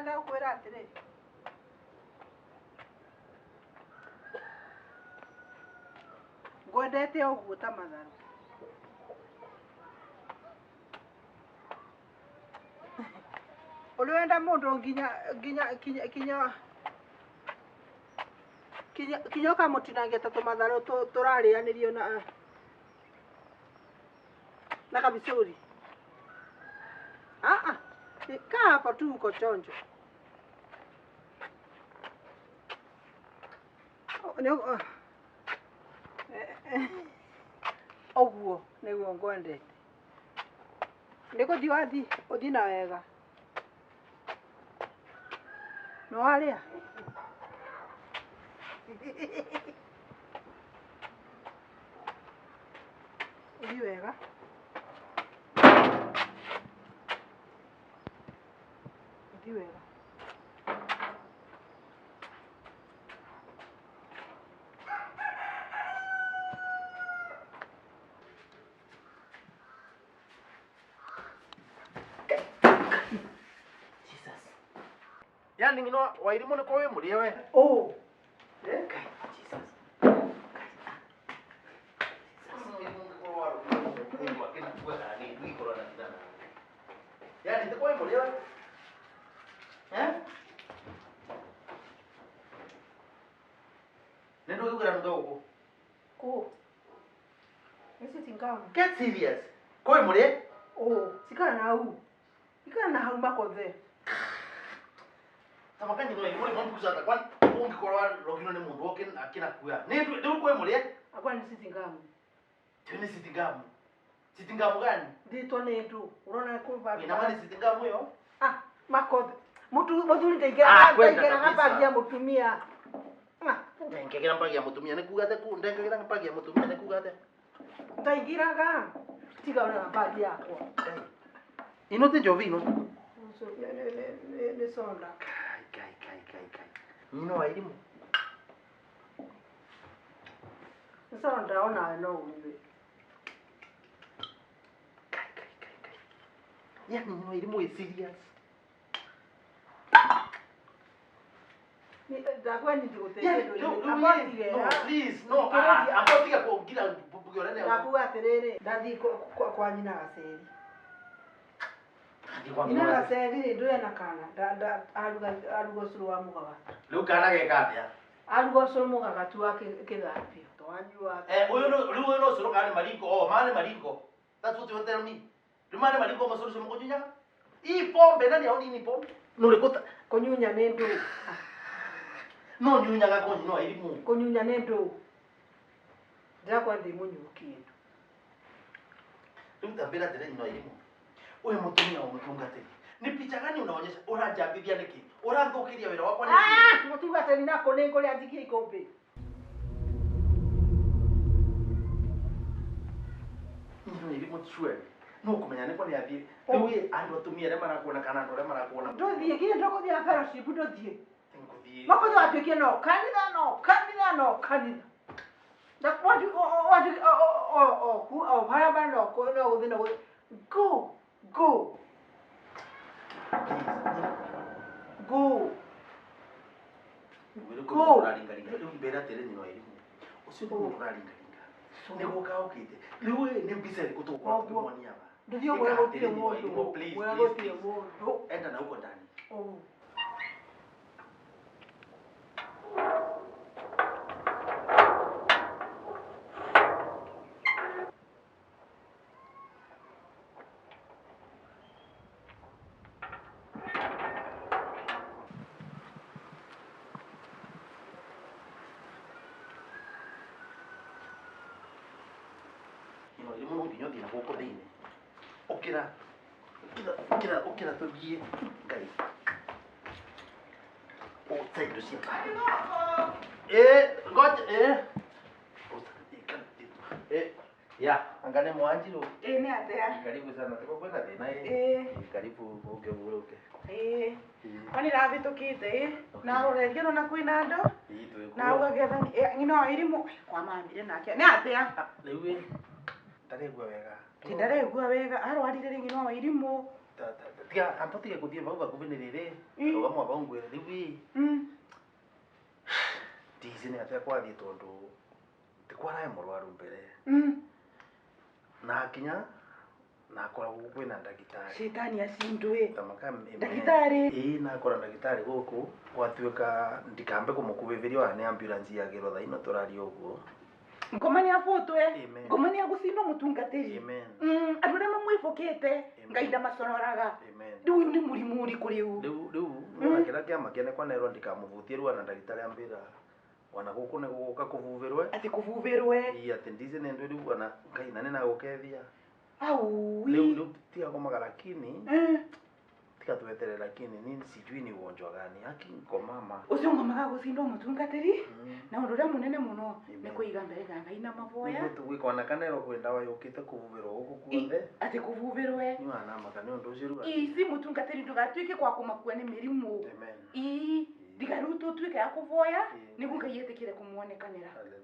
Ndĩrenda gũkwĩra atĩrĩ. Ngwendete ũguo ta matharũ. Ũrĩ wenda mũndũ nginya nginya nginya nginya nginya nginya ũkamũtinangia ta tũmatharũ tũrarĩanĩrio na kabicũri. Ah ah, kaa hapo tu uko chonjo. Ũguo nĩguo ngwendete. Nĩ gũthiĩ wathiĩ, ũthiĩ na wega. Nĩ warĩa? Ũthiĩ wega. Ũthiĩ wega. Jesus. Yani ngino wairimu nĩ kwa wĩ mũrĩe we. Oh. Eh? Kai, Jesus. Yani nĩ kwa wĩ mũrĩe we. Eh? Nĩ ndũgĩkwĩra nũga gũkũ. Kũ. Nĩ sitting gown. Get serious. Kwa wĩ mũrĩe? Oh, cikara na hau. Ikara na hau makothe. Tamaka nyino ĩ mũrĩ mambucata kwani ũngĩkorwo warogirwo nĩ mũndũ oke akĩrakua. Nĩ rĩu kwa wĩ mũrĩe? Akwa nĩ sitting gown. Tio nĩ sitting gown. Sitting gown gani? Nditwo nĩ ndũ. Ũrona kũ Ina maana sitting gown ĩyo? Ah, makothe. Mutu muthuri Ah, ndaingĩraga kwenda ndaingĩraga kabisa. bagi ya mũtumia. Ah, Ndengegera mbagi ya mũtumia nĩ kuga atĩa ku ndengegera mbagi ya mũtumia nĩ kuga atĩa? Ndaingĩraga. Tiga ona bagi yakwa. Ino ti njovi ino. Nĩ soda. Kai kai kai kai kai. Nyino wa irimu. Nĩ soda onawe no ũnyue. Kai kai kai kai. Yani nyino wa irimu is serious. Ndakwa nĩ Yani ngũteithia no, ndũrĩ. no, no, please no. Ah, ah, tiga kuongira mbugi ũrĩa Ndakuga atĩrĩrĩ, ndathiĩ kwa nyina gaceri. Kwa Nyina nyina. gaceri rĩ, ndũrĩ na kana. Aruga ũcũrũ wa mũgagatu. Rĩu kana geka atĩa? Aruga ũcũrũ mũgagatu wa kĩthambio. Twanyua. Eh, ũyũ no rĩu ũyũ no ũcũrũ kana nĩ maringo? Oh, ma nĩ maringo. That's what you tell me. Rĩu ma nĩ maringo mũcũrũ ũcio mũkũnyunyaga? Hii pombe nani au nini pombe? Nũrĩkũ ta Kũnyunya nĩ ndũ. no nyunyaga kwa nyina wa irimu. Kũnyunya nĩ ndũ. Ndĩrakwa ndĩ mũnyuu kĩndũ. Rĩu tambĩra atĩrĩ nyina wa irimu. Ũyũ mũtumia wa mũtungatĩri. Ni picha gani unaonyesha? Ũranjambithia nĩkĩ? Ũranthũkĩria wĩra wakwa nĩkĩ? Ah, mũtungatĩri nako nĩ ngũrĩa njikie ikũmbĩ. Nyina wa irimu surely. No kũmenya nĩkwa nĩ athiĩ. Rĩu ĩ andũ atumia arĩa marakuona kana andũ arĩa marakuona. Ndũthiĩ kinya ndũkũthiĩ na fellowship ndũthiĩ. Ngũthiĩ. Makothe watuĩkie no kanitha no kanitha no kanitha. Na watu watu o ku o harĩa no no gũthiĩ no gũthiĩ. Go go go. Rĩu Go. kũndũ ũraringaringa. Rĩu mbĩra atĩrĩ nyina wa irimu. Ũcio nĩ mũndũ ũraringaringa. Nĩ gũka okĩte. Rĩu ĩ nĩ mbica ĩrĩkũ tũgũkorwo Koguo. tũkĩmuonia aba? Ndũthiĩ ũmwĩre Ĩka gũtirĩ atĩrĩ nyina wa mũndũ. irimu, please, Mwĩre please, gũtirĩ please. mũndũ. Enda na huko ndani. Oh. Nyina wa irimu no nginya ũthiĩ na gũkũ thĩinĩ. Ũkĩra. Ũkĩra, ũkĩra, ũkĩra tũthiĩ. Ngai. Ũte indo cia Eh, ngoja eh. Eh, ya, angane mwanjiru. Ĩĩ nĩ atĩa? Karibu sana. Tuko kwenda thĩna ĩ. Ĩĩ. Karibu ũke ũhurũke. Ĩĩ. Kwani ravĩtũkĩte ĩ Okay. na rũreria na kwĩna andũ Ĩĩ twĩ na ũgagetha ng'ina wa irimũ kwa mamire nake nĩ atĩa? Rĩu ĩ ndaregua wega. Ti ndaregua wega arwarire rĩ ng'ina wa irimũ. Tiga ambo tiga kuthie vau vakuvi ni riri rugama vau ngwire riu ii ndici ni atia kwathie tondu tikwarae murwaru mbere na akinya na akoragwo kwina ndagitari Shetani acindwe tamaka Ndagĩtarĩ. ii na akora ndagitari guku gwatuika ndikambe kumukuviviria ona ni ambulance yagirwo thaa ino turaria uguo ngoma ni abutwe Amen. ngoma ni agucindwo mutungatiri Amen. Andu aria mamwibukite Amen. Ngai ndamaconoraga Amen. riu uyu ni murimu uriku riu riu riu nona kira kiama kiane kwanerwo ndikamuvutie riu ana ndagitari ambira ona guku ni guguka kuvuvirwe ati kuvuvirwe ii ati ndici ni ndu riu ona Ngai na ninagukethia au riu riu tiga komaga lakini tiga tweterere lakini ni sijui ni ugonjwa gani haki ngomama ucio ngomaga gucindwo mutungatiri na undu uria munene muno Amen. ni kuiga mbere ga Ngai na maboya niguo tugwika ona kanerwo kwi ndawa yukite kuvuvirwo guku kuothe ati kuvuvirwe ni wanamaka ni undu ucio riu ici mutungatiri ndugatuike kwa kumakua ni mirimu Amen. ii ndiga riu tutuike ya kuvoya Amen. niguo Ngai etikire kumuonekanira Hallelujah.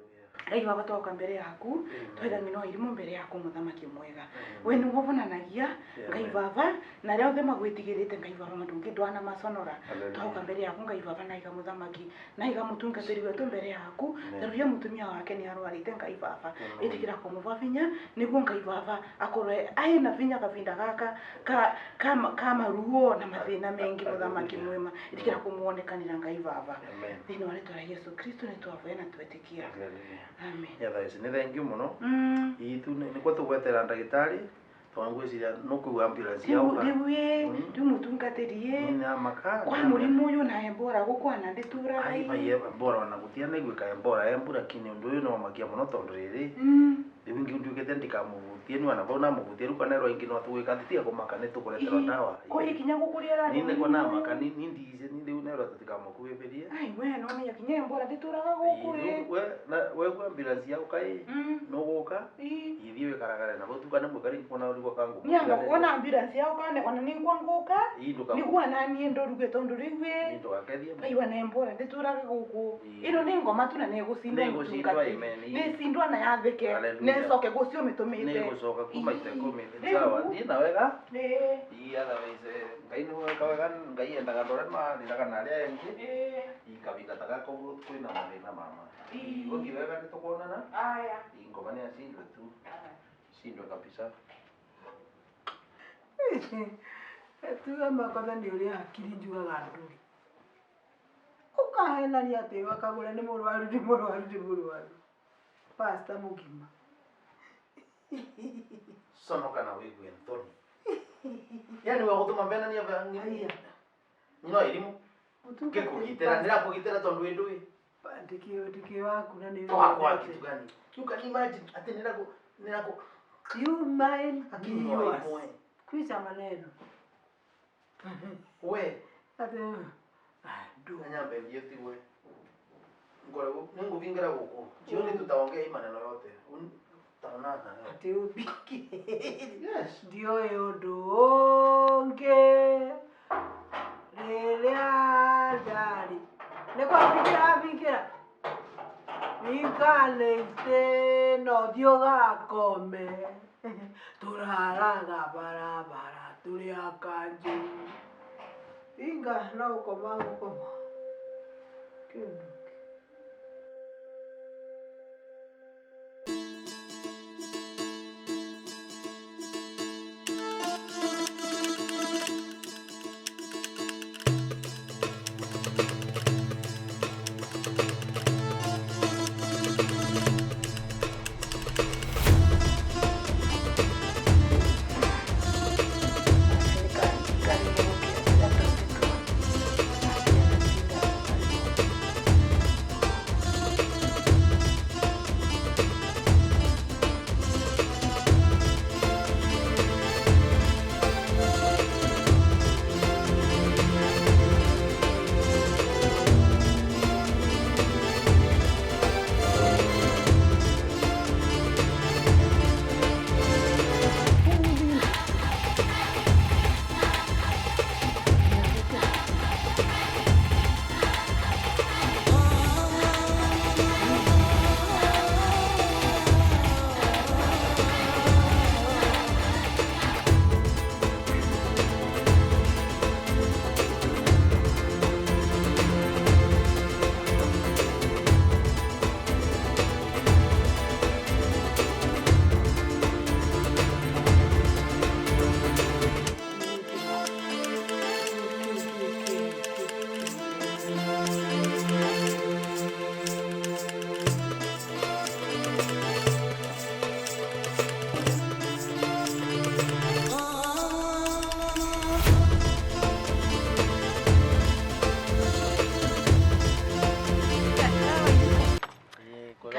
Ngai baba twoka mbere yaku Amen. twaiga ng'ino irimu mbere yaku muthamaki mwega Amen. we nĩguo bonanagia Amen. Ngai baba na arĩa othe magwĩtigĩrĩte Ngai baba ndũngĩndwana maconora Hallelujah. twoka mbere yaku Ngai baba naiga muthamaki naiga mũtungatĩri wetũ mbere yaku Amen. taruria mũtumia wake nĩ arwarĩte Ngai baba Amen. ĩtĩkĩra kũmũva vinya nĩguo Ngai baba akorwe aĩna vinya kavinda gaka ka maruo na mathĩna mengi muthamaki Hallelujah. mwema ĩtĩkĩra kũmuonekanĩra Ngai baba Amen. thĩinĩ wa rĩtwa rĩa Yesu Kristo nĩ twavoya na twetĩkia Hallelujah. amen Ya thaa ici nĩ thengiũ mũno itu nĩkuo tũgwetera ndagĩtarĩ tondũ ngwĩciria nũkũigua ambulance riu yauka riu riu mũtungatĩri namaka kwa mũrimũ ũyũ na embora gũkwana ndĩtũraga ai bai embora ona gutia nĩguĩka embora embu lakini ũndũ ũyũ nĩwamakia mũno tondũ rĩrĩ rĩu ingĩ nduĩkĩte ndikamuvutie nĩ ona vau namuvutie rĩu kanerwo ingĩ no tũgwĩka atĩ tiga kũmaka nĩ tũkũreterwo ndawa ko ikinya gũkũrĩa ni nĩguo namaka ni ndice ni rĩu nerwo tũtikamũkuhĩrĩrie ai we no menya kinya embora ndĩtũraga gũkũ ĩ wegua ambulance yauka ĩ nũgũka ithiĩ wĩkaragare nabo tukane mwĩkari kuona ũrigwo kangu nyamba kuona ambulance yao kane ona ningwa ngũka ii nduka nĩguo naniĩ ndũruge tondũ rĩu ĩ ndũgakethie aiwa na embora ndĩtũraga gũkũ Ii. ĩno nĩ ngoma tu na nĩgũcindwo Nĩĩgũcindwo, mũtungatĩri amen. nĩcindwa na yathĩke Hallelujah. nĩcoke gũcio mĩtũmĩte nĩgũcoka kuma Ii. ita ikũmi Rĩu- sawa thiĩ na wega Ĩĩ. ii otherwise Ngai nĩwe wega Ngai endaga andũ arĩa marĩraga na arĩa angĩ Ĩĩ. ii kavinda ta gaka ũguo kwĩna mathĩna mama Ii. ũthiĩ wega nĩtũkuonana Aya. ii ngoma nĩ acindwe tu cindwe kabisa Tuge makotha nĩ ũrĩa hakiri njugaga ndũrĩ ũkahenania atĩ wakagũra nĩ mũrwaru nĩ mũrwaru nĩ mũrwaru pasta mũgima conoka na wĩigue nthoni yani wagũtũma mbenania Aya. nyino irimu ngĩkũgitĩra ndĩrakũgitĩra tondũ wĩ ndũĩ ndĩkĩ waku na nĩ twakwa kitu gani you can imagine atĩ nĩrakũ nĩrakũ You mind Akili me no yours. imwe. Kwica maneno we atĩ ndũ nyambe thiĩ tigwe ngoragwo nĩngũbingĩra gũkũ jioni tutaongea hii maneno yote tutaonana atĩ ũmbingĩre yes ndioĩ ũndũ ũngĩ rĩrĩa ndarĩ nĩ kwambingĩra ambingĩra inganĩte no thiĩ ũgakome tũraraga barabara tũrĩ akanjũ inga no gũkoma gũkoma kĩndũ.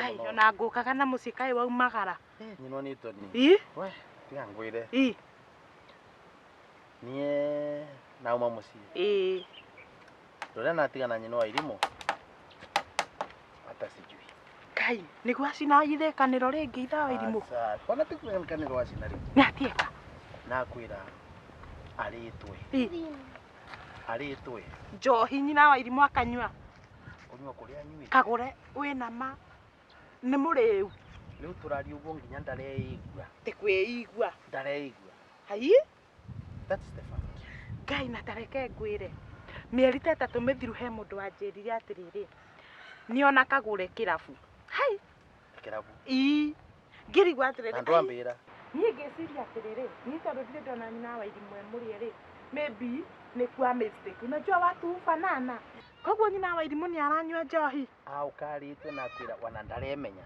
Ngai mũno. Ona ngũkaga na mũciĩ kaĩ waumagara. Nyinwa nĩ toni. Ii. We, tiga ngwĩre. Ii. Niĩ nauma mũciĩ. Ii. Rũrĩa natigana nyina wa irimũ. Hata sijui. Ngai nĩguo acina ithĩkanĩro rĩngĩ ithaa wa irimũ. Aca, kwana ti kwĩkanĩrwo acina rĩngĩ. Nĩ atieka. Nakwĩra arĩtwe. Ii. Arĩtwe. Njohi nyina wa irimũ akanyua. Kũnyua kũrĩa anyuĩte. Kagũre wĩna ma nĩ mũrĩu. Rĩu tũraria ũguo nginya ndareigua. Ti kwĩigua. Ndareigua. Hai. That's the fact. Ngai na tareke ngwĩre. Mĩeri ta ĩtatũ mĩthiru he mũndũ wanjĩrire atĩrĩrĩ, nĩona kagũre kĩrabu. Hai. Kĩrabu. Ii. Ngĩrigwo atĩrĩrĩ. Na ndwambĩra. Niĩ ngĩciria atĩrĩrĩ, niĩ tondũ ndirĩ ndona nyina wa irimũ e mũrĩe rĩ, maybe nĩ kwa mistake. Unajua watu hufanana. Koguo nyina wa irimũ nĩ aranyua njohi. Aukarĩtwe nakwĩra wana ndaremenya.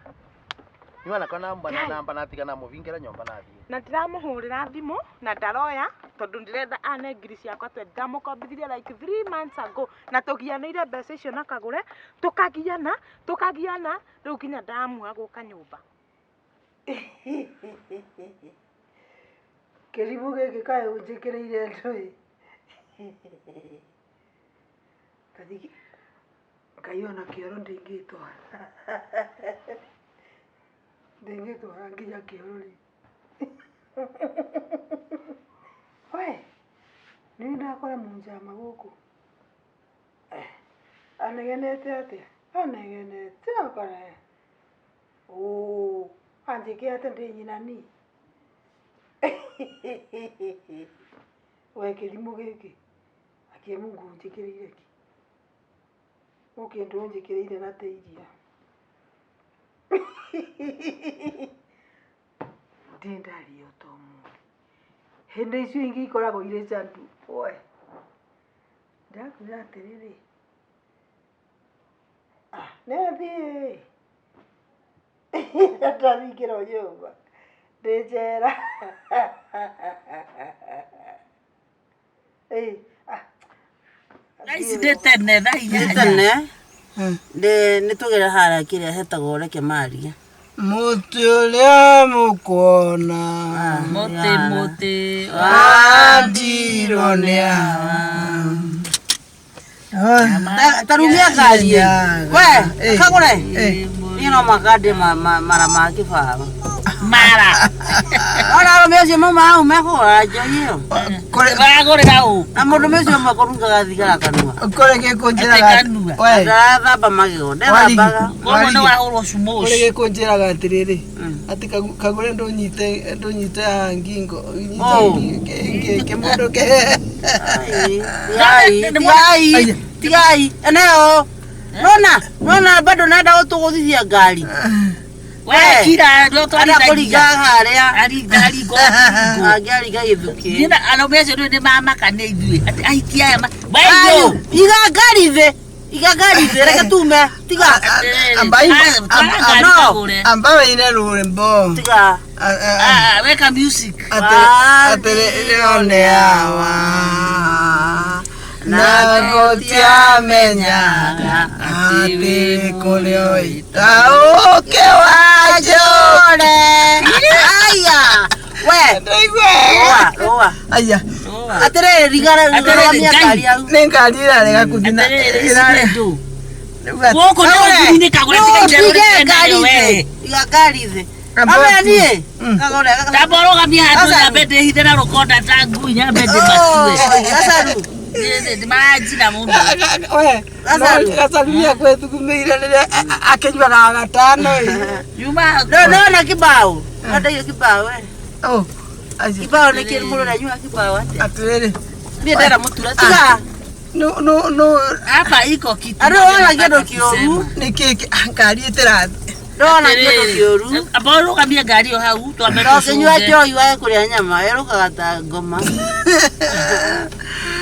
Niwana kana namba Ngai. namba natiga namũvingĩra nyũmba nathiĩ. Na ndiramũhũrĩra thimũ na ndaroya tondũ ndĩrenda ane ngiri ciakwa twe ndamũkombithirie like 3 months ago na tũgianĩire mbeca icio na kagũre tũkagiana tũkagiana rĩu nginya ndamua gũka nyũmba. Kĩrimũ gĩkĩ kaĩ ũnjĩkĩrĩire ndũĩ. Tathiki Ngai ona kĩoro ndingĩtwara. Ndingĩtwara nginya kĩoro rĩ. We, nĩ ndakora mũnjama gũkũ. Anegenete atĩa? Anegenete akora. Oo, anjĩke atĩa ndĩ nyina ni? We kĩrimũ gĩkĩ. Akie Mungu ũnjĩkĩrĩire kĩ? Gũkĩ ũndũ ũnjĩkĩrĩire na ta iria. Ndĩ ndaria ta ũmũthĩ. Hĩndĩ icio ingĩ ikoragwo irĩ candu. We. Ndakwĩra atĩrĩrĩ. Ah, nĩ athiĩ. Ndahingĩrwo nyũmba. Ndĩ njera. Ĩ, ah. Thaa ici nĩ tene thaa Nĩ inyanya. tene nĩ tũgere harĩa kĩrĩa hetagwo reke maria. Mũtĩ ũrĩa mũkuona Mũtĩ mũtĩ wandirwo nĩ awa. Ta rumia ngari ĩ. We kagũre niĩ no makandie mara ma kĩbaba. Mara. Ona arũme acio mauma hau mekũgũra njohi ĩyo. Maragũrĩra ũ? Na mũndũme ũcio ũmwe kũrungaga thigara kanua. Kũrĩ gĩkũnjĩraga Atĩ kanua. we Ndarathamba magego ndethambaga. Koguo nĩ wahũrwo kũrĩ cumoci. gĩkũnjĩraga atĩrĩrĩ atĩ kagũre ndũnyite ndũnyite haha ngingo Oh. nyite kĩmũndũ ke Ai, tigai tigai tigai eneo nona nona bado nenda gũtũgũthithia ngari. We kira no Arĩa twarithagia. kũringa harĩa Aringa aringa. angĩaringa gĩthukĩ. Niĩ na arũme acio rĩu nĩ mamaka nĩ ithuĩ atĩ ahiki aya Ayu, Weyo. iga ngari thĩ, iga ngari thĩ, reke tume, tiga, No. amba wĩine rwĩmbo tiga. Weka music. atĩrĩrĩo nĩ awa na gũtiamenyaga atĩ kũrĩ ũita ũkĩ wa njũre. Aya, we, Ndaigua rũa, rũa. aya Atĩrĩrĩ, rigara, Atĩrĩrĩ, rũgamia Ngai. ngari yaku. nĩ ngari ĩrarega kũthiĩ na Atĩrĩrĩ, ici ĩrarega nĩ ndũ. Rĩu atĩ- Gũkũ nĩ ũthuri-inĩ kagũre tiga No, itherũ tige rĩtene ngari we. thĩ, iga ngari thĩ. Amba Ambe tu. niĩ, kagũre, Tamba ũrũgamie handũ Gacaru. nyambe ndĩhithe na rũkonda ta ngui nyambe Oh, ndĩmakue. gacaru. Nĩ maranjina mũno. We, Gacaru. no, gacaru nĩakwĩthugumĩire rĩrĩa akĩnyuaga gatano ĩ. Yuma No, no, na kibao. Wendagia kibao, we. Oh, acio. Kibao nĩ kĩrĩ mũndũ aranyua kibao atĩa? Atĩrĩrĩ Niĩ ndera mũtura, tiga. no no no hapa iko kitu. Andũ ona kĩndũ kĩũru, nĩkĩ ngari ĩtĩrathiĩ ndona kĩndũ kĩũru. Amba ũrũgamie ngari ĩyo hau twambe No kĩnyua tũcũnge. njohi wage kũrĩa nyama, erũkaga ta ngoma.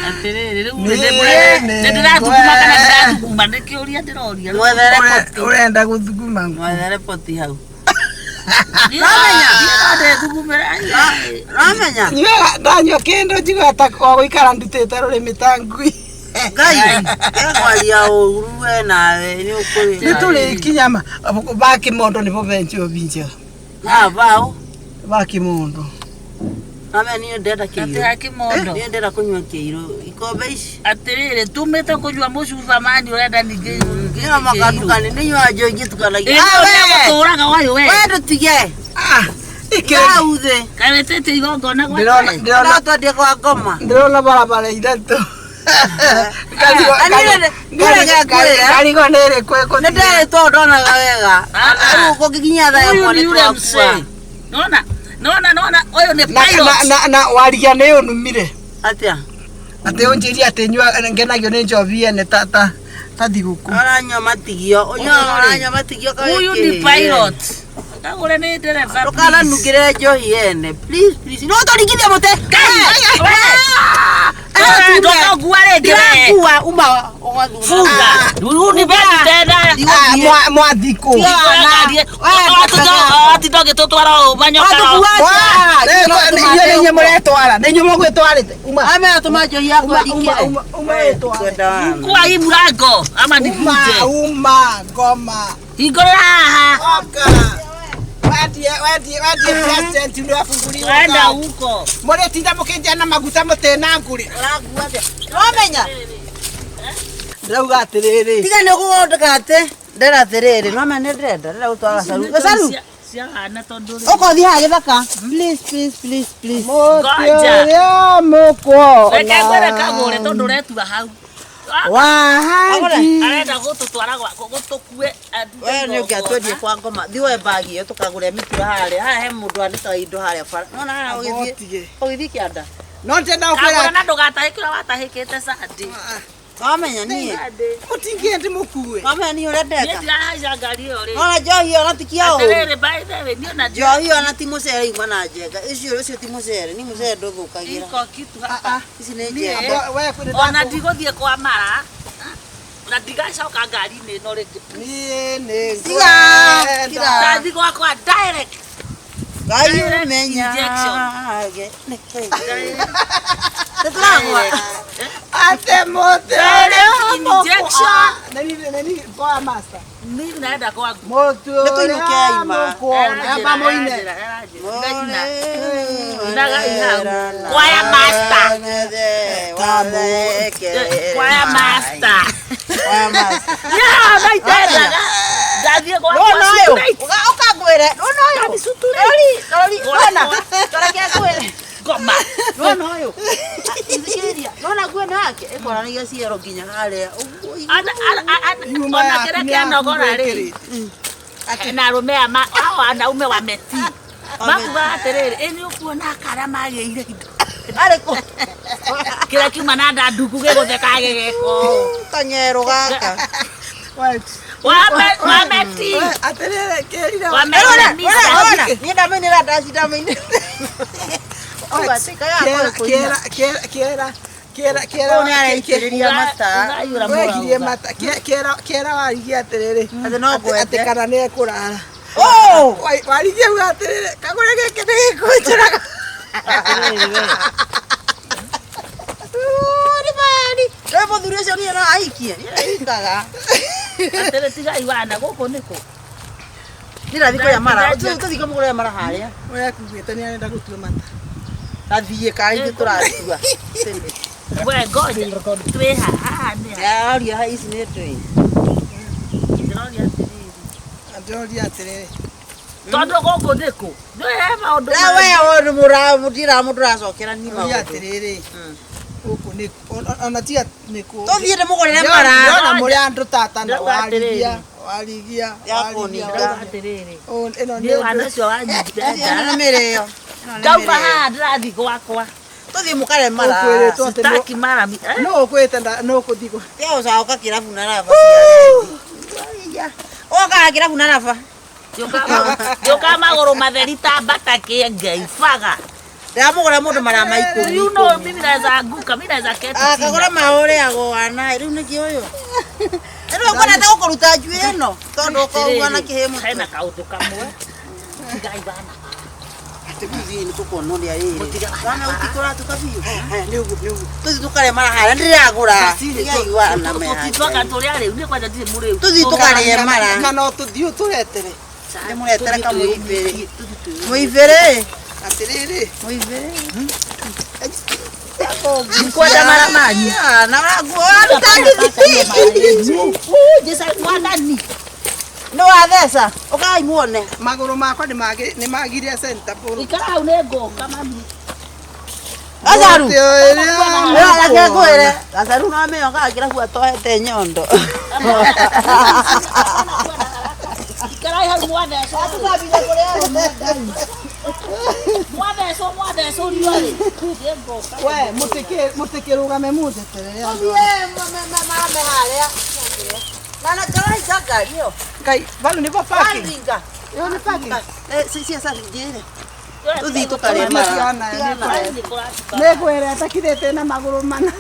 Atĩrĩrĩ rĩu Nĩ- nĩ ndĩrathuguma kana ndĩrathuguma nĩ kĩũria ndĩroria. Mwethere poti. Ũrenda gũthuguma ngũ Mwethere poti hau. Niĩ no ndĩthugumĩra. Ramenya? Nyuaga ndanyua kĩndũ njiguaga ta wa gũikara ndutĩte rũrĩmĩ ta ngui. Ngai ekwaria ũru we nawe nĩ ũkũrĩ. Nĩ tũrĩkinya ba kĩmondo nĩbo benjo binjega. Ah, bao. Ba kĩmondo. Ame niĩ ndĩrenda Atĩ kĩirũ. ha kĩmondo. Niĩ ndĩrenda kũnyua kĩirũ. Ikombe ici. Atĩrĩrĩ tumĩte kũnyua mũcuba mani ũrenda ningĩ Nĩyo makandukani nĩ nyua njohi ngĩtukanagia. Ĩĩ ũrĩa gũtũraga wayo we. We ndũtige. Ah, ikĩrĩ. Hau thĩ. Kaĩ wĩtĩte igongona gwa Ndĩrona ndĩrona No twendie kwa ngoma. ndĩrona barabara ithatũ. Ngarigwo nĩ ĩrĩkũ Nĩ ĩkũthiĩ. nderĩtwo ndonaga wega. Ah. Rĩu kũngĩkinya thaa Huyu ĩmwe ni nĩ yule twakua. mzee. Naona naona naona huyu ni Na pilot. na na na warigia nĩ ũnumire. Atĩa? Atĩ ũnjĩrie atĩ nyua ngenagio nĩ njobi ene ta ta ta thigũkũ. Ũranyua matigio. Ũnyuaga ũranyua matigio kaĩ Huyu ni kĩĩ? pilot. Kagure ni dereva. please. Ndũkananungĩre njohi ene. Please, please. No tũringithie mũtĩ. Ngai, we. Ndũkangua rĩngĩ we. Ndirakua uma ũgathura. Funga. Huyu ni beti tena. Ah, mwa mwathikũ. Atinda ũgĩtũtwara ũũ manyoka. Inyuĩ nĩ inyuĩ mũretwara, nĩ inyuĩ mũgwĩtwarĩte. Uma Ame atũma njohi yakwa uma ndikĩre. uma uma wĩtware. Kwa hii mlango ama Uma nikuje. uma ngoma. Hingũrĩra haha. Oka. Wendie wendie wendie president nĩ afunguliwa. Wenda huko. Mũrĩtinda mũkĩnjia na maguta mũtĩ na ngũrĩ. Ũrangua atĩa? Wamenya? Ndĩrauga atĩrĩrĩ. Tiga nĩ ũgũthondeka atĩ. Ndĩrenda atĩrĩrĩ, nwamenya nĩ ndĩrenda, ndĩrenda gũtwara gacaru. Gacaru, Ciahana tondũ rĩ. ũka ũthiĩ haha gĩthaka. Please, please, please, please. Mũtĩ Ngoja. ũrĩa mũkuona. Reke ngwĩre kagũre tondũ ũretua hau. Wahangi. Arenda gũtũtwara gũtũkue. We nĩ ũngĩatwendie kwa ngoma. Thiĩ woe mbagi ĩyo tũkagũre mĩtura harĩa. Haha he mũndũ anĩkaga indo harĩa bara. Nĩwona haha ũgĩthiĩ Ũtige. ũgĩthiĩ kĩanda. No ndĩrenda Kagũre gũkwĩra na ndũgatahĩke ũrĩa watahĩkĩte Sunday. Wamenya niĩ. mũtingĩe ndĩmũkue. Wamenya niĩ ũrĩa Niĩ ndeka. ndirahaica ngari ĩyo rĩ. Ona njohi ona ti kĩa ũru. Atĩrĩrĩ by the way niĩ ona Njohi ona ti mũcere ima na njenga. Icio ũcio ti mũcere, ni mũcere ndũthũkagĩra. iko kitu hapa. Ici nĩ njenga. We kwĩ Ona ndigũthiĩ kwa mara. Na ndigacoka ngari-inĩ ĩno rĩngĩ. Niĩ nĩ Tiga, tiga. Ndathiĩ gwakwa direct. Ngai Direct ũmenya. injection. Nĩtũragwa. Atĩ mũtĩ ũrĩa Injection. Nĩ kwa master. Mimi naenda kwangu. Mũtĩ Nĩ tũinũke ũrĩa ima. mũkuona. Amba mũine. Choir master. Choir master. Yeah, naitendaga. Ndathiĩ gwakwa Nona ũyũ. straight. Ũkangwĩre. Nona ũyũ. Rori, rori, nona. Toreke ngwĩre. Ngoma. Nona ũyũ. Ithikĩrĩria. Nona nguo ĩno yake ĩkwaranagia ciero nginya harĩa. Ũguo Nyuma Ona yaku kĩrĩa nĩ kĩanogora rĩ yaku na arũme aya hao wanaume wametii makuga atĩrĩrĩ ĩ nĩ ũkuona akara magĩire indo Arĩ kũ? kĩrĩa kiuma na nda nduku gĩgũtheka gĩgeko Kanyero gaka. wametii Atĩrĩrĩ kĩrire. Wame- Nona, nona. Niĩ ndamĩinĩra ndaci ndamĩinĩra. Auga atĩ kaya Kĩera kũina. kĩera kĩera kĩera kĩera Ũyũ nĩareitĩrĩria mata. Wegirie mata kĩera kĩera warigie atĩrĩrĩ Atĩ no ngwende. atĩ kana nĩ ekũrara. Oh! Warigie uga atĩrĩrĩ kagũre gĩkĩ nĩ gĩkũnjũraga. Nĩ bani. Rĩu mũthuri ũcio niĩ no ahikie. Niĩ ahikaga. Atĩrĩ tigai wana gũkũ nĩkũ Niĩ ndathiĩ kũrĩa mara. Tũthiĩ kũmũgũrĩra mara harĩa. We akuugĩte nĩ arenda gũtua mata. Tathiĩ karĩ ithuĩ tũratua. we ngoja twĩ haha nĩ ha Ndĩroria ici nĩ ndũĩ. Ndĩroria atĩrĩrĩ Ndĩroria atĩrĩrĩ. tondũ gũkũ nĩkũ nĩ he maũndũ Na we ũyũ mũndira mũndũ ũracokera ni Ndĩroria maũndũ. atĩrĩrĩ. Gũkũ nĩ ona tiga nĩkũ. Tũthiĩ ndĩmũgũrĩre mara. Ndĩrona mũrĩ andũ tata na Ndĩrauga warigia atĩrĩrĩ. warigia Ya warigia. kũninda. Ndĩrauga atĩrĩrĩ Ũ, ĩno nĩ nĩ wana ũcio Ĩno wanyitenda nĩ mĩrĩo. Ĩno nĩ ndauma mĩrĩo. haha ndĩrathiĩ gwakwa Tũthiĩ mũkare mara. Ũkwĩrĩtwo atĩ sitaki mara no ũkwĩte no ũkũthiĩ gwa- Tiga gũcoka kĩrabu na raba cia. Ũkaga kĩrabu na raba. Ndĩũkaga magũrũ matheri ta mbata kĩengei baga. Ndĩramũgũra mũndũ mara ma ikũmi. You know mimi naweza anguka, mimi naweza keti chini. Akagũra maũrĩagwo wana rĩu nĩkĩ ũyũ. Rĩu ũkwenda ta gũkũruta njuĩrĩ ĩno tondũ ũkoguo na kĩhĩ mũtwe. Hena kaũndũ kamwe. Tigai bana. Tũthiĩ nĩ tũkuona ũrĩa ĩrĩ. Mũtiga Wana ũtikũratuka biũ. Nĩ ũguo nĩ ũguo. Tũthiĩ tũkarĩe mara harĩa ndĩragũra. Ndigaigua na Tũtitwaka tũrĩa rĩu niĩ kwanja ndirĩ mũrĩu. Tũthiĩ tũkarĩe mara. Kana tũthiĩ ũtũretere. Ndĩmũretere kamũibĩrĩ. Mũibĩrĩ. Atĩrĩrĩ. Mũibĩrĩ. Ndikwenda mara manyu. Na ũraruta ngiri. Mwathani. Nĩ watheca. Ũkai muone. Magũrũ makwa nĩ magire center ball. Ikara hau nĩ ngũka mami. Gacaru. Mũtĩ ũrĩa Reke ngwĩre. Gacaru no amenyo gakĩra kua tohete nyondo. Ikarai hau mwathecwo. Mwathecwo mwathecwo riũa-rĩ. Nĩ ngũka. We mũtikĩrũgame mũnjeterere andũ. Mame harĩa. Nana karahinga ngari ĩyo. Ngai, vau nĩvo parking. Waringa. Ĩyo nĩ parking. Cia njĩre. Tũthiĩ tũkarĩe mara. Tigana, Nĩ kũratuka. Nĩngwĩra atakirĩte na magũrũ mana.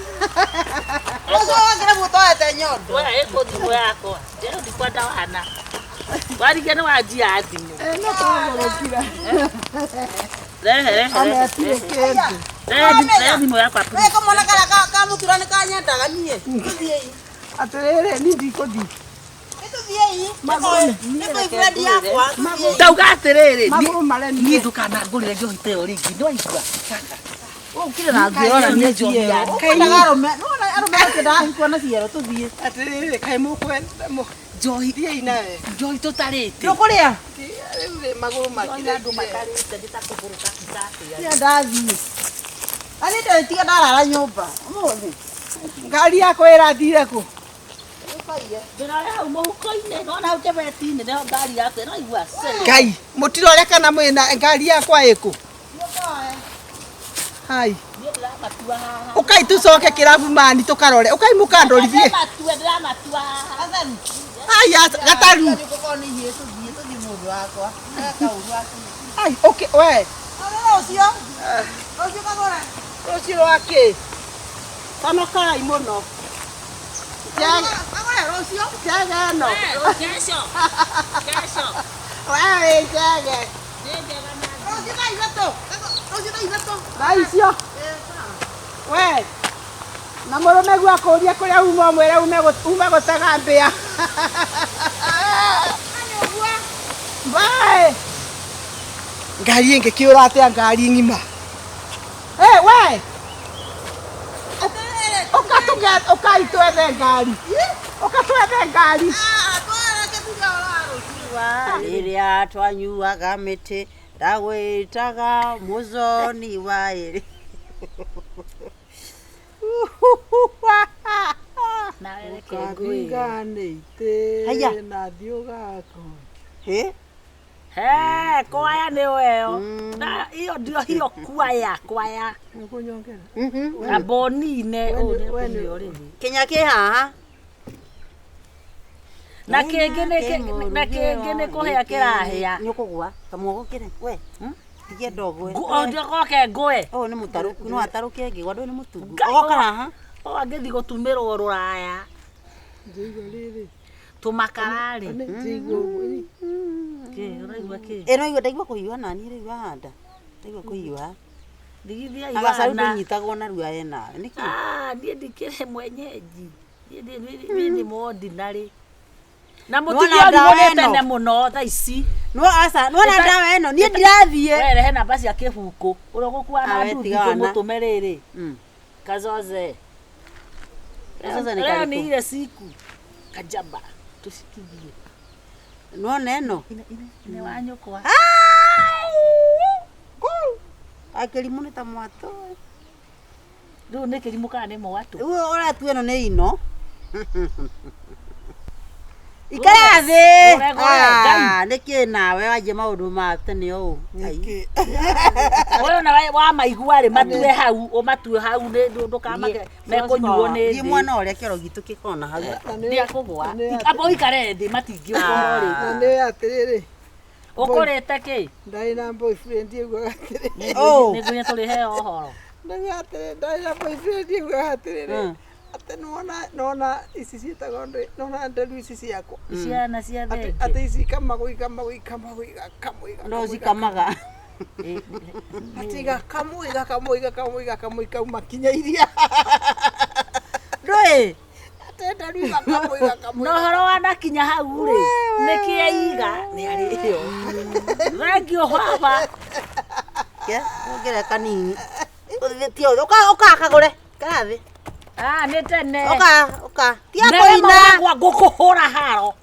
Ũcio wakĩra kua tohete nyondo. We ĩkũ thimũ yakwa. Rĩu ndikwenda wana. Warigia nĩ wanjia thimũ. No kũgũrũkira. Rehe rehe. Ona atirĩ kĩndũ. Rehe thimũ yakwa. We kamwana karĩa kamũtura nĩ kanyendaga niĩ. Tũthiĩi. Atĩrĩrĩ, niĩ ndikũthiĩ. Nĩtũthiĩi. Nĩ boyfriend yakwa. Tũthiĩi. Ndauga atĩrĩrĩ. Magũrũ maremire. Niĩ ndũkanangũrĩre njohi ta ĩyo rĩngĩ. Nĩ waigua? Kaka. Ũkire na ngĩrora Nĩ njohi ya Ũkwendaga arũme. Nĩwona arũme makĩendaga hikuo na ciero tũthiĩ. Atĩrĩrĩ, kaĩ mũkwenda njohi. Thiĩi nawe. Njohi tũtarĩte. Ndũkũrĩa? Rĩu rĩ magũrũ Njohi andũ makirĩtie. matarĩte nĩ ta kũgũrũka kitatĩa. Tiga ndathiĩ. Na niĩ ndĩrĩtiga ndarara nyũmba. Ũmũthĩ. Ngari yakwa ĩrathire kũ? Ndĩrore hau mũhuko-inĩ, nona hau kĩbeti-inĩ nĩho ngari yakwa ĩraigua. Ngai, mũtirore kana mwĩna ngari yakwa ĩkũ? Hai. Niĩ ndĩramatua haha. Ũkai tũcoke kĩrabu mani tũkarore. Ũkai mũkandorithie. Ndĩramatua, ndĩramatua haha. Ai, gataru. Gũkorwo nĩ ihiĩ tũthiĩ tũthiĩ mũndũ wakwa. Kaũru aku. Ai, okay, we. Rũciũ. Rũciũ kagũre. Rũciũ rwa kĩ? Conokai mũno. Kagũre rũciũ. Njege ĩno. Kesho. Kesho. We wĩ njege. Nĩ njega na Rũciũ thaa ithatũ. Rũciũ thaa ithatũ. Thaa icio. We. Na mũrũme guo akũrie kũrĩa uma ũmwĩre ume gũtega mbĩa. Bye. Ngari ĩngĩkĩũra atĩa ngari ng'ima? Hey, we. Ũkai twethe ngari. Ũka twethe ngari. Rĩrĩa twanyuaga mĩtĩ ndagwĩtaga mũconi wa ĩrĩ. Nawe reke ngwĩre. Ũkaringanĩte Haya. na thiĩ ũgakora. Hĩ? He, kwaya nĩ weyo. Na hiyo ndio hiyo kwaya, kwaya. Nĩũkũnyongera? Na bonine ũũ nĩ we nĩ- kũnyua rĩu. Kinya kĩ haha? Na kĩngĩ nĩ na kĩngĩ nĩ kũhĩa kĩrahĩa. Nĩ ũkũgũa. Kamwogo kĩre. We. Tigia ndogwe. Ndĩgoke ngũe. Ũyũ nĩ mũtarũku, no atarũke ngĩgwa ndũyũ nĩ mũtungu. Ngai, Ogoka haha. O angĩthiĩ gũtumĩrwo rũraya. Njĩigua rĩrĩ. Tũmakararĩ. Njĩigua ũguo. Kĩ, ũraigua kĩ? Ĩ no igua ndaigua kũhiũha nani rĩu handa. Ndaigua kũhiũha. Ndigithia Na gacaru iwana. ndũnyitagwo narua we nawe. Nĩkĩ? Ah, niĩ ndikĩrĩ mwenyeji. Niĩ nĩ ordinary. Na Nĩwona mũtige ndawa ũrigwo nĩ ĩno? tene mũno thaa ici. No aca, nĩwona ndawa ĩno niĩ ndirathiĩ. We rehe namba cia kĩbuku. Ũrĩa ũgũkua na Ah, we nduthi tiga wana. tũmũtũme rĩrĩ. Mm. Kazoze. Kazoze nĩ Leo karĩkũ? ni ile siku. Kajaba. Tusikizie. Nĩwona ĩno? Nĩ wa nyũkwa. Akĩrimũ nĩ ta mwatũ. Rĩu nĩ kĩrimũ kana nĩ mwatũ? Rĩu ũratua ĩno nĩ ino. Ikara thĩ. Gũre, gũre, Ngai. Ah, nĩkĩ nawe wanjia maũndũ ma tene ũũ? Ai. Ũyũ na wa maigua rĩ matue hau, ũmatue hau nĩ ndũkamake mekũnyuo nĩ Thiĩ thĩ. mwana ũrĩa kĩoro gitũ kĩkona hau. Nĩ akũgũa. Amba ũikare thĩ matingĩũkũra rĩ. Na nĩ atĩrĩrĩ. Ũkũrĩte kĩ? Ndarĩ na boyfriend ĩguaga atĩrĩrĩ. Oh. Nĩ nginya tũrĩheo ũhoro. Ndauga atĩrĩrĩ, ndarĩ na boyfriend ĩguaga atĩrĩrĩ. Mm. Atĩ nĩwona nĩwona ici ciĩtagwo ndĩ, nĩwona nderu ici ciakwa. Ciana cia Atĩ thenge. atĩ ici ikamagwo ikamagwo ikamagwo igakamwo No cikamaga. Atĩ gakamũi gakamũi gakamũi gakamũi kauma kinya iria. Ndũĩ? Atĩ ndarui gakamũi gakamũi. Na ũhoro wanakinya hau rĩ, nĩkĩ eiga nĩ arĩ ĩyo. Thengiũ baba. Ke, wongerere kanini. Ũthĩ- Ti ũka ũka kagũre. Ikara thĩ. Ah, nĩ tene. Ũka ũka. Tiga Nerema kũina. wakwa ngũkũhũra haro.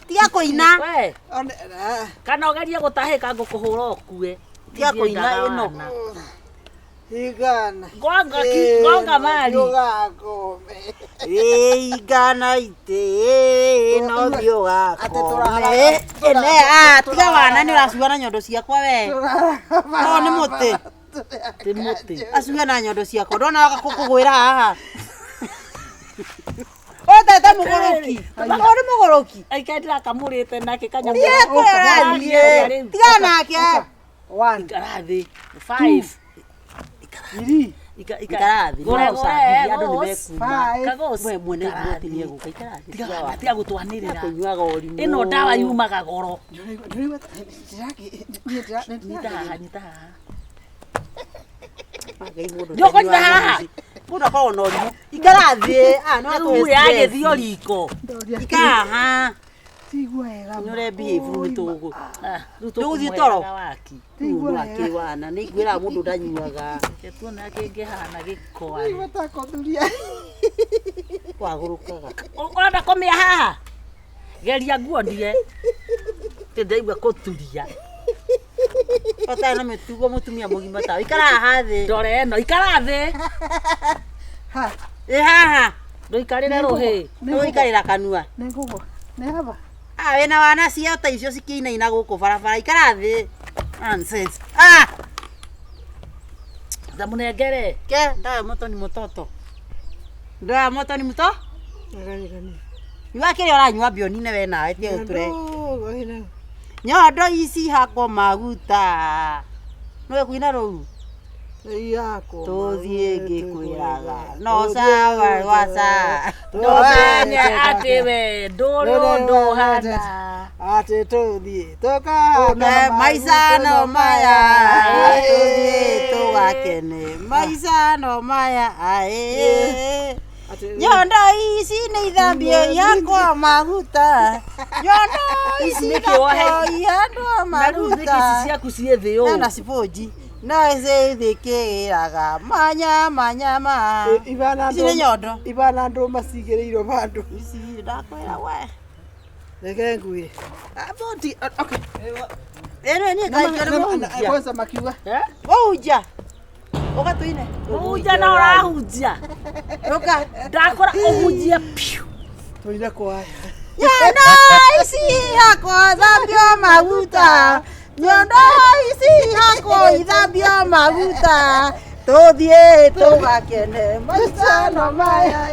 Tiga kũina. We, One- ah, kana ũgerie gũtahĩka ngũkũhũra ũkue. Tiga kũina ĩno. Igana. Gonga ki, gonga mari. Ũgakome. Ĩigana itĩ no thiĩ Atĩ ũgakome. tũrahara- Ĩne, ah, tiga wana nĩ ũracua na nyondo ciakwa we. No nĩ mũtĩ. Ti mũtĩ. Acua na nyondo ciakwa. Ndona waka kũgwĩra haha. Ũtete mũgũrũki. Ũyũ nĩ mũgũrũki. Aika ndĩrakamũrĩte nake kanyamũ. Thiĩ kũrĩa ũrathiĩ. Tiga nake. One, Ikara thĩ. Five. three, Ika ika. Ikara thĩ. Gore No ũcambithie, andũ nĩ gore. mekuma. five. Kagos. We mwene igoti nĩ egũka. Ikara thĩ. Tiga Tiga wana, tiga gũtwanĩrĩra. kũnyuaga ũrimũ. Ĩno ndawa yumaga goro. Ndũraigua ndĩrakĩ- niĩ Nyita haha, nyita haha. Ngai mũndũ Nĩ ũkũnyita ũtanyuaga haha? ici. Mũndũ akoragwo na ũrimũ. Ikara thĩ. Ah, no Rĩu atũhe stress. yagĩthio riko. Ikara haha. Tigua wega. Nĩ ũre behave nĩ tũgũ. Ah, rĩu Ndũgũthiĩ tũkũmũheaga toro? waki. Rĩu no akĩwana. Nĩ ngwĩraga mũndũ ndanyuaga. Reke tuone kĩngĩhana gĩko arĩ. Ndĩraigua ta kũthuria. Wagũrũkaga. Ũrenda kũmĩa haha? Geria nguonie. Tĩ ndaigua kũturia. Ũtarĩ na mĩtugo mũtumia mũgima tawe. Ikara haha thĩ. Ndore ĩno, ikara thĩ. Ha, Ĩ haha. Ndũikarĩre rũhĩ. Nĩũikarĩra kanua. nĩ ngũgwa. Nĩ haba. Ah, wĩna wana cia ta icio cikĩinaina gũkũ barabara. Ikara thĩ. Nonsense. Ah! Ndamũnengere. Ke, ndawa moto ni mũtoto. Ndawa moto ni mũto? Nyua kĩrĩa ũranyua mbionine we nawe tiga gũtũre. Ndũgũ, Nyondo ici hakwo maguta. Nĩwe kuina rũu? yakwo. Tũthiĩ ngĩkwĩraga. No sawa waca. Ndũmenye atĩ we ndũrĩ ũndũ ũhana. Atĩ tũthiĩ tũkahana Maica no maya tũthiĩ tũgakene. Maica no maya aĩ. Nyondo ici nĩ ithambio ihakwo maguta. Nyondo ici Nĩkĩ wohe- ihakwo ihakwo Na rĩu thĩkĩ ici maguta. ciaku ciĩ thĩ ũũ. Nana sponji. No icithikĩraga manya manyama. Ibana Ici nĩ nyondo. Ibana ndũma cigĩrĩirwo bandũ. Ici ndakwĩra we. Reke ngwĩre. Ah, boti, okay. Ĩno niĩ ngaikara mũhunjia. Kwanza makiuga. Eh? Mũhunjia. Ũka tũine. Mũhunjia no ũrahunjia. Ũka. Ndakora ũhunjie piũ. Tũire kwaya. Nyondo ici ihakwo thambio maguta. Nyondo ici ihakwo ithambio maguta. Tũthiĩ tũgakene maica no maya.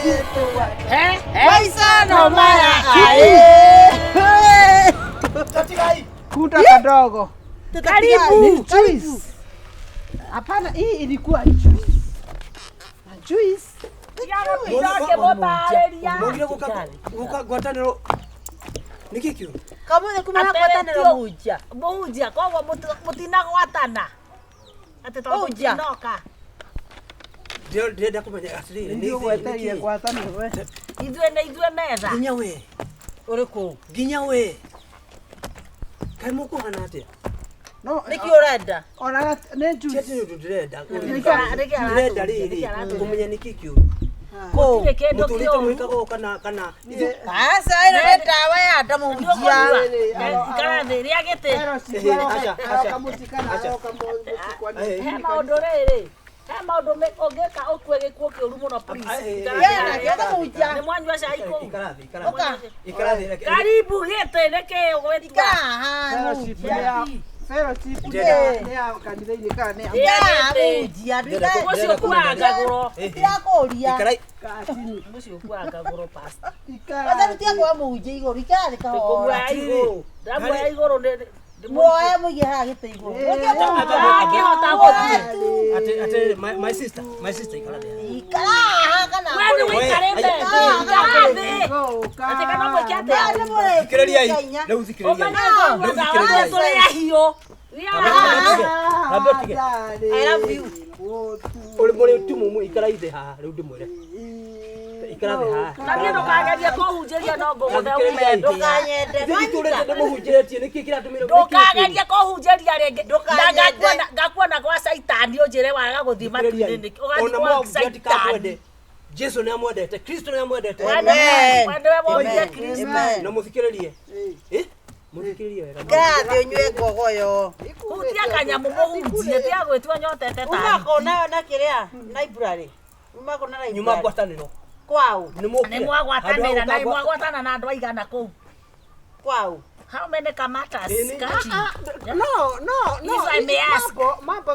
Eh? Eh? Maica no maya aĩ. Kunda kadogo. Karibu. Ni juice. Hapana, hii ilikuwa juice. Na juice. Ndakĩmũtarĩria. Mũgire gũka ngwatanĩro nĩkĩ kĩu Kamũthĩ kuma na ngwatanĩro mũhunjia. Mũhunjia koguo mũtinagwatana. Atĩ tondũ Mũhunjia. tũtinoka. Ndĩrenda kũmenya atĩrĩrĩ Ndio gwetereire ngwatanĩro we. Ithuĩ nĩ ithuĩ metha. nginya we Ũrĩkũ? nginya we kaĩ mũkũhana atĩa No, Nĩkĩ ũrenda? ona nĩ ti juice. atĩ nĩ ũndũ ndĩrenda Nĩkĩ ndĩrenda aratũria? rĩrĩ Nĩkĩ aratũria? kũmenya nĩkĩ kĩũru Gũtirĩ kĩndũ mũtũrĩte kĩũru. mwĩkaga ũũ kana kana Aca ĩno nĩ ndawa ya nda mũhunjia. Ikara thĩ, rĩa gĩtĩ. Fellowship Acha, acha. aroka mũciĩ kana aroka mũciĩ kwa He maũndũ rĩrĩ. He maũndũ ũngĩka ũkue gĩkuũ kĩũru mũno please. Ikara Kena, thĩ. kĩoka mũhunjia. Nĩ mwanyua cai kũu. ikara thĩ ikara Ũka. thĩ ikara thĩ reke- Karibu gĩtĩ nĩkĩ ũgwĩtua? Ikara haha Fellowship mũhunjia. nĩ ya fellowship nĩ ya kanitha-inĩ kana nĩ ya Rĩa Ikara gĩtĩ. mũhunjia. Mũciĩ ũkuaga ngagũro. Ndirakũria. ikara Mũciĩ ũkuaga ngagũro pastor. ikara. Kwanza tiga kuoya mũhunjia igũrũ. Ikara thĩ kahora. Ndĩkũmuoya igũrũ. Ndamuoya igũrũ nĩ Muoe mũige haha gĩtĩ igũrũ. Akĩhota gũthiĩ. atĩrĩrĩ my sister my sister ikara thĩ Ikara haha kana. We nĩ wĩikarĩte thĩ. Ikara thĩ. Atĩ kana mwĩke atĩa? thikĩrĩriai rĩu thikĩrĩriai Ũmenye ngũigua ndawa tũrĩ ahiũ. Ambe ũtige. I love you. Ũrĩ mũrĩ tumumu ikara ithe haha rĩu ndĩmwĩre. Ikara thĩ haha. Na niĩ ndũkagerie kũhunjĩria no ngũgũthe ume. Ndũkanyende. Ithuĩ tũrĩte ndĩmũhunjĩrĩtie nĩkĩ kĩratũmire Ndũkagerie kũhunjĩria rĩngĩ. Na ngakuona gwa Caitani ũnjĩre waga gũthiĩ matu-inĩ nĩkĩ. Ũgathiĩ Ona gwa mwahunjia Caitani. ndikamwende. Jesu nĩ amwendete, Kristo nĩ amwendete. Amen. Nĩwe wonire Kristo. Amen. Na mũthikĩrĩrie. Eh? Mũthikĩrĩrie wega. Ikara thĩ ũnyue ngogoyo. Hutia kanyamũ mũhunjie tiga gwĩtua nyotete ta. Uma kona na kĩrĩa library. Uma kona library. Nyuma ngwatanĩro. Kwao. Nĩ mũkire. Nĩ mwagwatanĩra na nĩ mwagwatana na andũ aigana kũu. Kwao. How many kamatas? Nĩ- Kati. No, no, no. If I may ask. Mambo, mambo,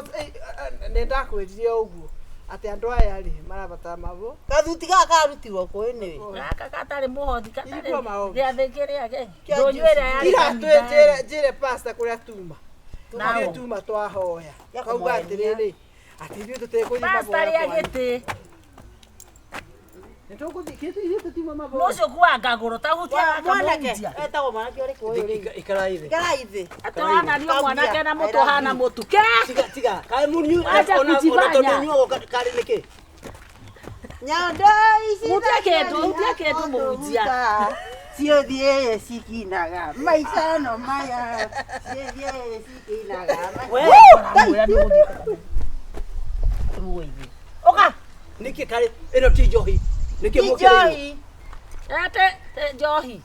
nĩ ndakwĩrire ũguo atĩ andũ aya rĩ marabatara mabo. Gathuti gaka karutirwo kũ anyway. Gaka gatarĩ mũhothi gatarĩ Igua mahothi. gĩathĩ kĩrĩa Kĩa ndũnyũ ĩrĩa yarĩ Ira kanitha. twĩ njĩre pastor kũrĩa tuma. Nao. Tuma tuma twahoya. Ya Kauga kũmwenia. atĩrĩrĩ atĩ ithuĩ tũtekũnyima Pastor rĩa gĩtĩ. Nĩ tũkũthiĩ ithuĩ tũtiuma maboya. Mũcio kuanga ngagũrũ ta hutia gaka Mwanake mũhunjia. etagwo mwanake ũrĩkũ ũyũ rĩu? Ikara ithe. Ikara ithe. Atũhananio mwanake na mũtũ hana mũtu. Ke! Tiga tiga. Kaĩ mũnyue Acha ona kujifanya. tondũ nyuago karĩ nĩkĩ? Nyondo ici Hutia kĩndũ, hutia kĩndũ mũhunjia. Ciothiĩ cikinaga maica no maya. Ciothiĩ cikinaga. Ũramwĩra nĩ ũgũthiĩ. Ũka. Nĩkĩ karĩ ĩno ti njohi. Nĩkĩ Ti mũkĩrĩirwo? njohi. Ete njohi.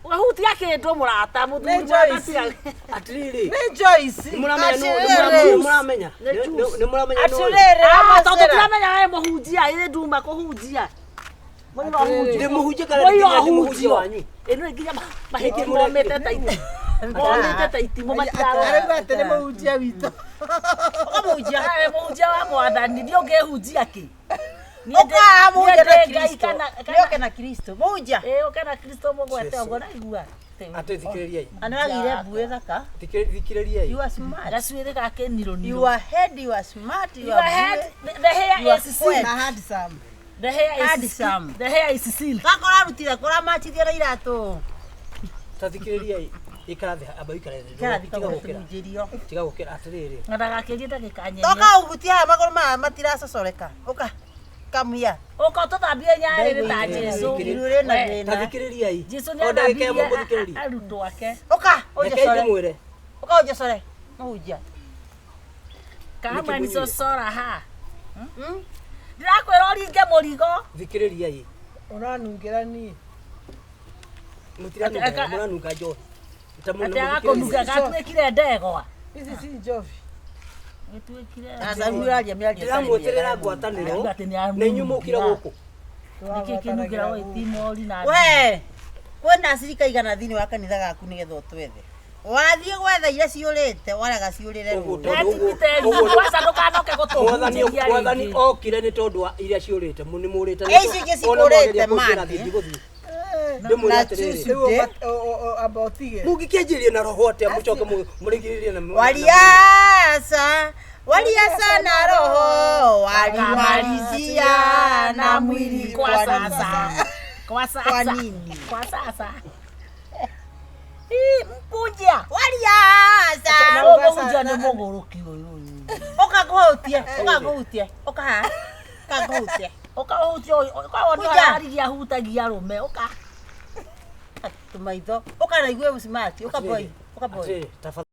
Ũgahutia kĩndũ mũrata mũthuri Nĩ Joyce. Atĩrĩrĩ. Nĩ Joyce. Nĩ mũramenya nũ- Atĩrĩrĩ. nĩ mũramenya. Nĩ juice. Nĩ mũramenya nũ ũyũ. Atĩrĩrĩ Ah, tondũ amacera. tũramenya we mũhunjia ĩrĩ nduma kũhunjia. Mũira ũhunjio. Ndĩmũhunjie kana Mũira nginya ndĩmũhunjie ũhunjio. wanyu? Ĩno nginya mahĩtia Nĩkĩ mũrekire? momĩte ta itimũ. Momĩte ta itimũ matirarora. Arauga atĩ nĩ mũhunjia witũ. Ũkamũhunjia. Wewe mũhunjia wa mwathani ndiũ ũngĩhunjia kĩ? Ũka mũhunjia na Niĩ ndĩ Ngai Kristo. kana Nĩ ũke na Kristo. Mũhunjia. ĩĩ ũke na Kristo mũgwete ũguo naigua. Atĩ thikĩrĩriai. Na nĩwagĩire mbuĩ thaka. Thikĩrĩriai. You are smart. Gacuĩrĩ gake niro niro. You are head, you are smart, you Your are head, mbuĩ. the hair You are is wet. silk. Na handsome. The hair is Handsome. The hair is silk. Gaka ũrarutire kũramachithia na iratũ. Ta thikĩrĩriai. Ikara thĩ amba ũikare thĩ. Ikara thĩ Tiga gũkĩra. kũhunjĩrio. Tiga gũkĩra atĩrĩrĩ. Na ndagakĩrie ndagĩka nyenye. Toka ũhutie haha magũrũ maya matiracocoreka. Ũka. Come here. Ũka ũtũthambie nyarĩrĩ ta Jesũ. Iru rĩna We, Ta thĩna. thikĩrĩriai. Jesũ O ndagĩka ĩmwe nĩathambirie mũthikĩrĩrie. arutwo ake. Ũka Rekei ũnjocore. ndĩmwĩre. Ũka ũnjocore. Mũhunjia. Kama Nĩkĩ ni mũnyuire? cocora ha. Ndĩrakwĩra ũringe mũrigo. Thikĩrĩriai. Ũranungĩra niĩ. Mũtiranunga Ati- mũranunga njohi. Ta mũno Atĩ agakũnunga gatuĩkire ndegwa. Ici ci njobi. Gĩtuĩkire. Aca rĩu ũraria mĩario ĩtarĩ Ndĩramweterera mĩega. ngwatanĩro Atĩ nĩ na inyuĩ mũkire gũkũ. Nĩkĩ kĩnungĩra ũyũ timori na We, kwĩna acirika igana thĩinĩ wa kanitha gaku nĩgetha ũtwethe. Wathiĩ gwetha iria ciũrĩte warega ciũrĩre Ũguo rũĩ. tondũ ũguo- Etiteri ũguo- kwanza ndũkanoke Mwathani gũtũhunjĩria mwathani rĩngĩ. okire nĩ tondũ wa iria ciũrĩte nĩ mũrĩte. Ĩ, icio ingĩ cikũrĩte mani. Ndigũthiĩ. Ndĩmwĩre Na atĩrĩrĩ. tuesday. Rĩu amba ũtige. Mũngĩkĩanjĩrĩria na roho atĩa mũcoke mũrigĩrĩrie na Waliasa, waliasa na roho, walimalizia na mwili kwa sasa. Kwa sasa. Kwa nini? Kwa sasa. Ii, mkunja. Waliasa. Ũyũ mũhunjia nĩ mũgũrũki ũyũ ũyũ. Ũka ngũhutie, ũka ngũhutie, ũka haha, ũka ngũhutie. Ũka ũhutie ũyũ, ũka wone Kunja. ararigia ahutagia arũme, ũka. Tũmaitho, ũka na igue smart, ũka boy, ũka boy. Atĩrĩrĩ, tafadhali.